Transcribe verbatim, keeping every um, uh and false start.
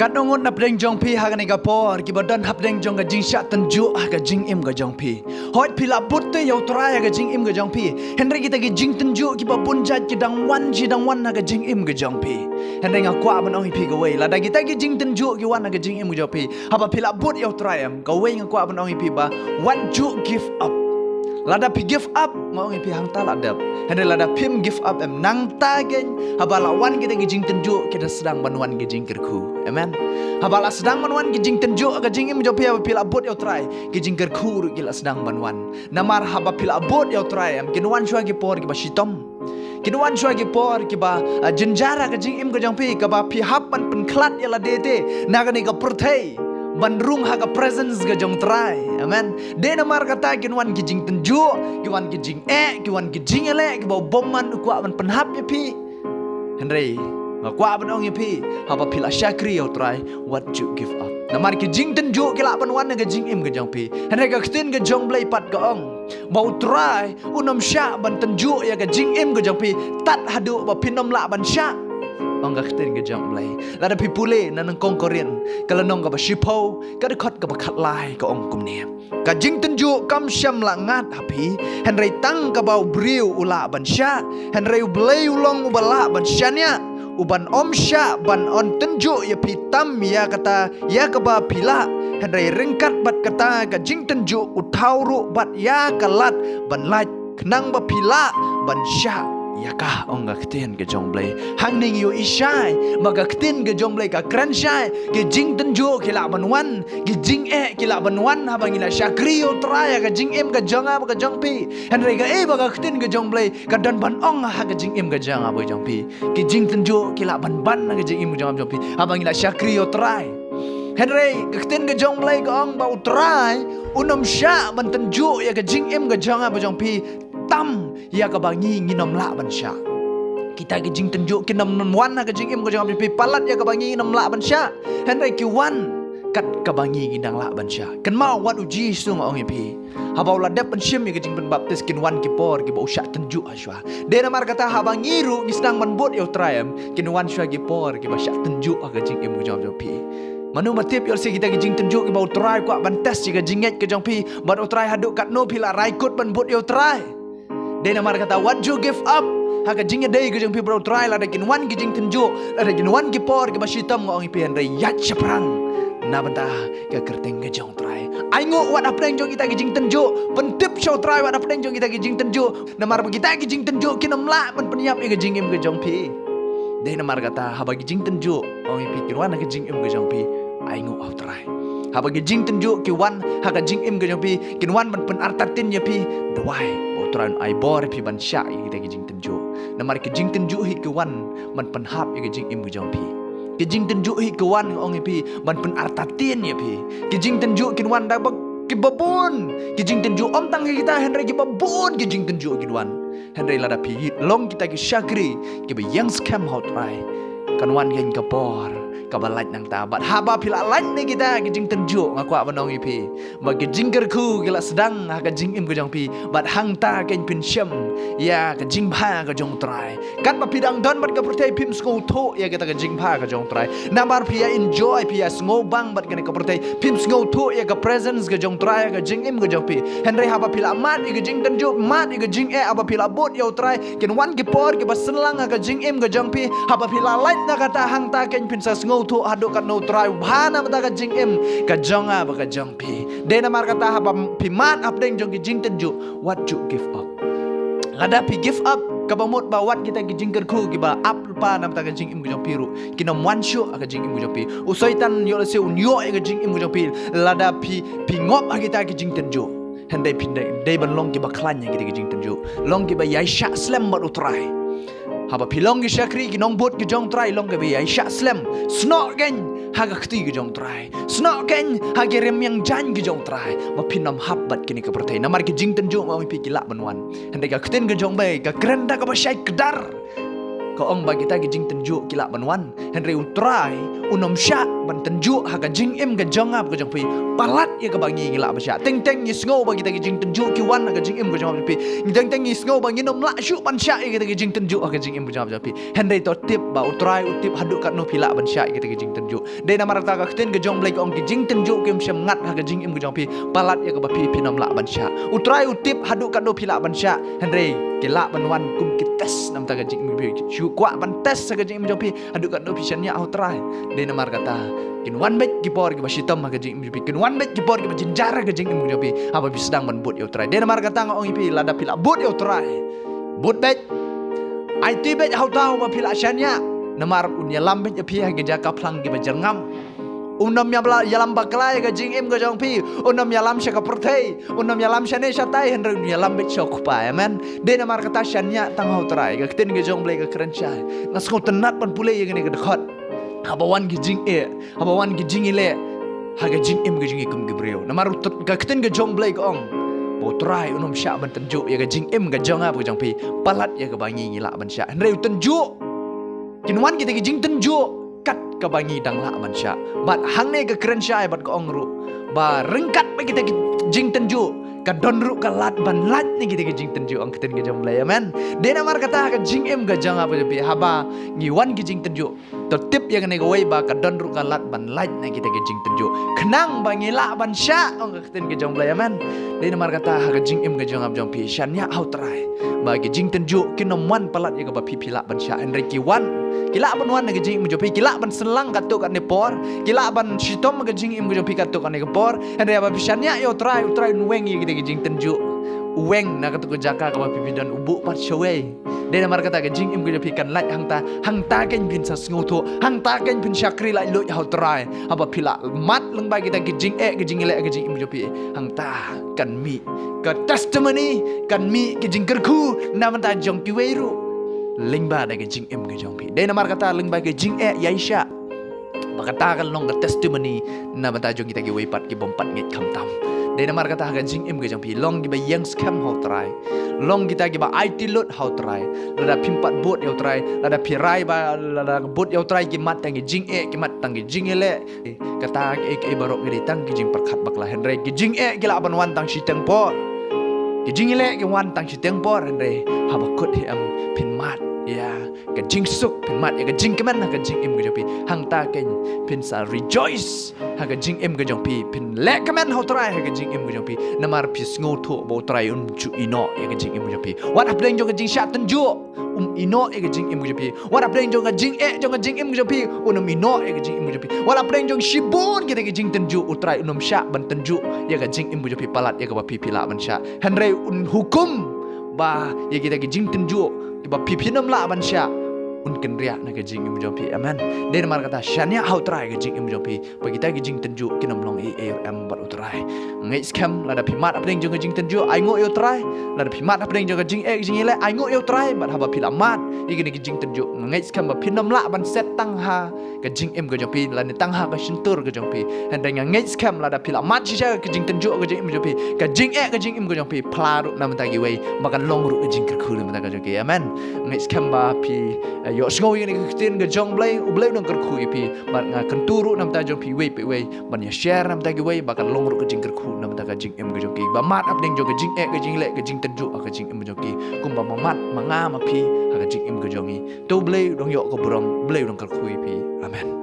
Katno ngut na pdeng jong phi ha kane ka por kiba don hapdeng jong ka jingshah tynjuh ha ka jingim ka jong phi? Hooid, phi la bud te ïa U Trai ha ka jingim ka jong phi. Hynrei kita ki jingtynjuh kiba bun jait ki dang wan shi dang wan ha ka jingim ka jong phi. Hynrei nga kwah ban ong ïa phi kawei, lada kita ki jingtynjuh ki wan ha ka jingim ka jong phi, haba phi la bud ïa U Trai em, kawei nga kwah ban ong ïa phi ba wat ju give up. Lada phi give up, nga ong ïa phi hangta la dep. Hynrei lada phim give up em, nangta keiñ haba la wan kita ki jingtynjuh, ki da sdang ban wan ki jingkyrkhu. Amen. Haba la sdang ban wan ki jingtynjuh ha ka jingim jong phi, haba phi la bud ïa U Trai, ki jingkyrkhu ruh ki la sdang ban wan. Namar haba phi la bud ïa U Trai em, kin wan shuwa ki por kiba shitom. Kin wan shuwa ki por kiba, ah, jynjar ha ka jingim ka jong phi, kaba phi hap ban pynkhlad ïa lade te na kane ka pyrthei ban rung ha ka presence ka jong U Trai. Amen. Dei namar kata kin wan ki jingtynjuh, kin wan ki jingeh, kin wan ki jingïaleh kiba u bymman u kwah ban pynhap ïa phi. Hynrei nga kwah ban ong ïa phi, haba phi la shakri ïa U Trai, wat ju give up. Namar ki jingtynjuh ki lah ban wan ha ka jingim ka jong phi. Hynrei ka ktien ka jong U Blei pat ka ong ba U Trai un ym shah ban tynjuh ïa ka jingim ka jong phi tad haduh ba phin ym lah ban shah, ong ka ktien ka jong U Blei. Lada phi pule na Nyngkong Korinth ka lynnong kaba shiphew, ka dkhot kaba khatlai, ka ong kumne: Ka jingtynjuh kam shym la ngat ha phi, hynrei tang kaba u briew u lah ban shah. Hynrei U Blei u long uba lah ban shaniah, uban ym shah ban wan tynjuh ïa phi tam ïa kata ïa kaba phi lah. Hynrei ryngkat bad kata ka jingtynjuh u thaw ruh bad ïa ka lad ban lait, khnang ba phi lah ban shah ïa ka, ong ka ktien ka jong U Blei. Hangne ngi ïohi shai ba ka ktien ka jong U Blei ka kren shai, ki jingtynjuh ki lah ban wan, ki jingeh ki lah ban wan haba ngi la shakri ïa U Trai ha ka jingim ka jong nga bad ka jong phi. Hynrei kaei ba ka ktien ka jong U Blei ka don ban ong ha ka jingim ka jong nga bad ka jong phi? Ki jingtynjuh ki lah ban ban ha ka jingim ka jong nga bad jong phi haba ngi la shakri ïa U Trai. Hynrei ka ktien ka jong U Blei ka ong ba U Trai un ym shah ban tynjuh ïa ka jingim ka jong nga bad jong phi tam ïa kaba ngi ngin ym lah ban shah. Kita ki jingtynjuh kin ym wan ha ka jingim ka jong nga bad jong phi palat ïa kaba ngi ngin ym lah ban shah. Hynrei ki wan kat kaba ngi ngin dang lah ban shah. Kynmaw, wat u Jisu, nga ong ïa phi, haba u la dep ban shim ïa ka jingpynbaptis, kin wan ki por kiba u shah tynjuh ha shuwa. Dei namar kata haba ngi ruh ngi sdang ban bud ïa U Trai em, kin wan shuwa ki por kiba shah tynjuh ha ka jingim ka jong phi. Mano ba tip ïoh lehse kita ki jingtynjuh kiba U Trai u kwah ban test ïa ka jingngeit ka jong phi bad U Trai, haduh katno phi la rai kut ban bud ïa U Trai. Dei namar kata wat ju give up ha ka jingïadei ka jong phi bad U Trai, lada kin wan ki jingtynjuh, lada kin wan ki por kiba shitom, nga ong ïa phi, hynrei ïaid shaphrang na bynta ka kyrteng ka jong U Trai. Ainguh wat hapdeng jong kita ki jingtynjuh, pyntip sha U Trai wat hapdeng jong kita ki jingtynjuh. Namar ba kita ki jingtynjuh kin ym lah ban pynïap ïa ka jingim ka jong phi. Dei namar kata haba ki jingtynjuh, ong ïa phi, kin wan ha ka jingim ka jong phi, ainguh ha U Trai. Haba ki jingtynjuh ki wan ha ka jingim ka jong phi, kin wan ban pynartatien ïa phi, duwai ba U Trai un ai bor ïa phi ban shah ïa kita ki jingtynjuh. Namar ki jingtynjuh hi ki wan ban pynhap ïa ka jingim ka jong phi. Ki jingtynjuh hi ki wan, nga ong ïa phi, ban pynartatien ïa phi. Ki jingtynjuh kin wan da ba kiba bun. Ki jingtynjuh ym tang kita, hynrei kiba bun ki jingtynjuh kin wan. Hynrei lada phi long kita ki shakri kiba ïeng skhem ha U Trai, kan wan keiñ ka por kaba lait nangta. Bad haba phi la lait na kita ki jingtynjuh, nga kwah ban ong ïa phi ba ki jingkyrkhu ki la sdang ha ka jingim ka jong phi, bad hangta keiñ phin shem ïa ka jingbha ka jong U Trai. Katba phi dang don bad ka pyrthei, phim sngewthuh ïa kata ka jingbha ka jong U Trai. Namar phi ïa enjoy, phi ïa sngewbang bad kane ka pyrthei, phim sngewthuh ïa ka presence ka jong U Trai ha ka jingim ka jong phi. Hynrei haba phi la mad ïa ka jingtynjuh, mad ïa ka jingeh, haba phi la bud ïa U Trai, kin wan ki por kiba synlang ha ka jingim ka jong phi. Haba phi la lait na kata, hangta keiñ phin sa sngewthuh haduh katno U Trai u bha na bynta ka jingim ka jong nga bad ka jong phi. Dei namar kata haba phi mad hapdeng jong ki jingtynjuh, wat ju give up. Lada phi give up, kaba mut ba wat kita ki jingkyrkhu kiba ap lypa na bynta ka jingim ka jong phi ruh kin ym wan shuh ha ka jingim ka jong phi. U Soitan ïoh lehse un ïoh ïa ka jingim ka jong phi lada phi, phi ngop ha kita ki jingtynjuh. Hynrei phin dei, dei ban long kiba khlaiñ ha kita ki jingtynjuh, long kiba ïaishah slem bad U Trai. Haba phi long ki shakri, ki nongbud ki jong U Trai, long kiba ïaishah slem. Snoh keiñ ha ka kti ka jong U Trai, snoh keiñ ha ki rmiang jaiñ ki jong U Trai, ba phin ym hap bad kine ki pyrthei. Namar ki jingtynjuh, nga ong ïa phi, ki lah ban wan. Hynrei ka ktien ka jong U Blei ka kren da kaba shai kdar. Ka ong ba kita ki jingtynjuh ki lah ban wan, hynrei U Trai un ym shah ban tynjuh ha ka jingim ka jong nga bad ka jong phi, palat ïa kaba ngi ngi lah ban shah. Teng teng ngi sngew ba kita ki jingtynjuh ki wan ha ka jingim ka jong nga bad jong phi. Teng teng ngi sngew ba ngin ym lah shuh ban shah ïa kita ki jingtynjuh ha ka jingim ka jong nga bad jong phi. Hynrei to tip ba U Trai u tip haduh katno phi lah ban shah ïa kita ki jingtynjuh. Dei namar kata ka ktien ka jong U Blei ka ong ki jingtynjuh kim shym ngat ha ka jingim ka jong phi, palat ïa kaba phi phin ym lah ban shah. U Trai u tip haduh katno phi lah ban shah. Hynrei ki lah ban wan kum ki test na bynta ka jingim ka jong phi. Shu kwah ban test ha ka jingim ka jong phi haduh katno phi shaniah ha U Trai. Dei namar kata kin wan beit ki por kiba shitom ha ka jingim ka jong phi, kin wan beit ki por kiba jynjar ha ka jingim ka jong phi, haba phi sdang ban bud ïa U Trai. Dei namar kata nga ong ïa phi, lada phi lah bud ïa U Trai, bud beit. Aiti beit ha uta uba phi lah shaniah, namar un ïalam beit ïa phi ha ki jaka phlang kiba jyrngam. Un ym ïalam bakla ïa ka jingim ka jong phi. Un ym ïalam sha ka pyrthei, un ym ïalam shane shatai, hynrei un ïalam beit sha U Kpa. Amen. Dei namar kata shaniah tang ha U Trai. Ka ktien ka jong U Blei ka kren shai. Nga sngewtynnat ban pule ïa kane ka dkhot. Haba wan ki jingeh, haba wan ki jingïaleh ha ka jingim ka jong ngi kum ki briew. Namar ka ktien ka jong U Blei ka ong ba U Trai un ym shah ban tynjuh ïa ka jingim ka jong nga bad ka jong phi, palat ïa kaba ngi ngi lah ban shah. Hynrei u tynjuh, kin wan kita ki jingtynjuh kat kaba ngi dang lah ban shah. Bad hangne ka kren shai bad ka ong ruh ba ryngkat bad kita ki jingtynjuh ka don ruh ka lad ban lait na kita ki jingtynjuh, ong ka ktien ka jong U Blei. Amen. Dei namar kata ha ka jingim ka jong nga bad ka jong phi, haba ngi wan ki jingtynjuh, to tip ïa kane kawei ba ka don ruh ka lad ban lait na kita ki jingtynjuh khnang ba ngi lah ban shah, ong ka ktien ka jong U Blei. Amen. Dei namar kata ha ka jingim ka jong nga bad jong phi, shaniah ha U Trai ba ki jingtynjuh kin ym wan palat ïa kaba phi phi lah ban shah, hynrei ki wan, ki lah ban wan ha ka jingim ka jong phi, ki lah ban synlang katto katne por, ki lah ban shitom ha ka jingim ka jong phi katto katne por. Hynrei haba phi shaniah ïa U Trai, U Trai un weng ïa kita ki jingtynjuh. U weng na katto ka jaka kaba phi phi don, u buh pat shawei. Dei namar kata ka jingim ka jong phi kan lait hangta. Hangta kein phin sa sngewthuh, hangta kein phin shakri laitluid ha U Trai. Haba phi la mad lyngba kita ki jingeh, ki jingïaleh, ki jingim ka jong phi, hangta kan mih ka testimony, kan mih ki jingkyrkhu na bynta jong kiwei ruh lyngba da ka jingim ka jong phi. Dei namar kata lyngba ka jingeh ïaishah, ba kata kan long ka testimony na bynta jong kita kiwei pat ki bym pat ngeit khamtam. Dei namar kata ha ka jingim ka jong phi, long kiba ïeng skhem ha U Trai, long kita kiba aiti lut ha U Trai. Lada phim pat bud ïa U Trai, lada phi rai ba lada bud ïa U Trai ki mad tang ki jingeh, ki mad tang ki jingïaleh, kata kiei kiei baroh ki dei tang ki jingpyrkhat bakla. Hynrei ki jingeh ki lah ban wan tang shiteng por, ki jingïaleh ki wan tang shiteng por, hynrei haba kut hi em phin mad ïa ka jingsuk, phin mad ïa ka jingkmen ha ka jingim ka jong phi. Hangta kein phin sa rejoice ha ka jingim ka jong phi, phin leh kmen ha U Trai ha ka jingim ka jong phi, namar phi sngewthuh ba U Trai um ju ïehnoh ïa ka jingim ka jong phi. Wat hapdeng jong ka jingshah tynjuh, um ïehnoh ïa ka jingim ka jong phi. Wat hapdeng jong ka jingeh jong ka jingim ka jong phi, un ym ïehnoh ïa ka jingim ka jong phi. Wat hapdeng jong shibun kita ki jingtynjuh, U Trai un ym shah ban tynjuh ïa ka jingim ka jong phi palat ïa kaba phi phi lah ban shah. Hynrei un hukum ba ïa kita ki jingtynjuh kiba phi phin ym lah ban shah, un kynriah na ka jingim jong phi. Amen. Dei namar kata shaniah ha U Trai ka jingim jong phi, ba kita ki jingtynjuh kin ym long ei ei ruh em bad U Trai. Ngeit skhem lada phi mad hapdeng jong ka jingtynjuh, ainguh ïa U Trai. Lada phi mad hapdeng jong ka jingeh jingïaleh, ainguh ïa U Trai. Bad haba phi la mad ïa kine ki jingtynjuh, ngeit skhem ba phin ym lah ban set tang ha ka jingim ka jong phi lane tang ha ka shyntur ka jong phi. Hynrei nga ngeit skhem lada phi la mad shisha ka jingtynjuh ka jingim ka jong phi, ka jingeh ka jingim ka jong phi, phla ruh na bynta kiwei, ba kan long ruh ka jingkyrkhu na bynta ka jong ki. Amen. Ngeit skhem ba phi, eh, ïohsngew ïa kane ka ktien ka jong U Blei, U Blei u nang kyrkhu ïa phi. Bad nga kyntu ruh na bynta jong phi iwei pa iwei ban ïa share na bynta kiwei, ba kan long ruh ka jingkyrkhu na bynta ka jingim ka jong ki. Ba mad hapdeng jong ka jingeh ka jingïaleh ka jingtynjuh ha ka jingim ka jong ki, kumba ma mad ma nga ma phi ha ka jingim ka jong ngi. To U Blei u dang ïoh ka burom, U Blei u dang kyrkhu ïa phi. Amen.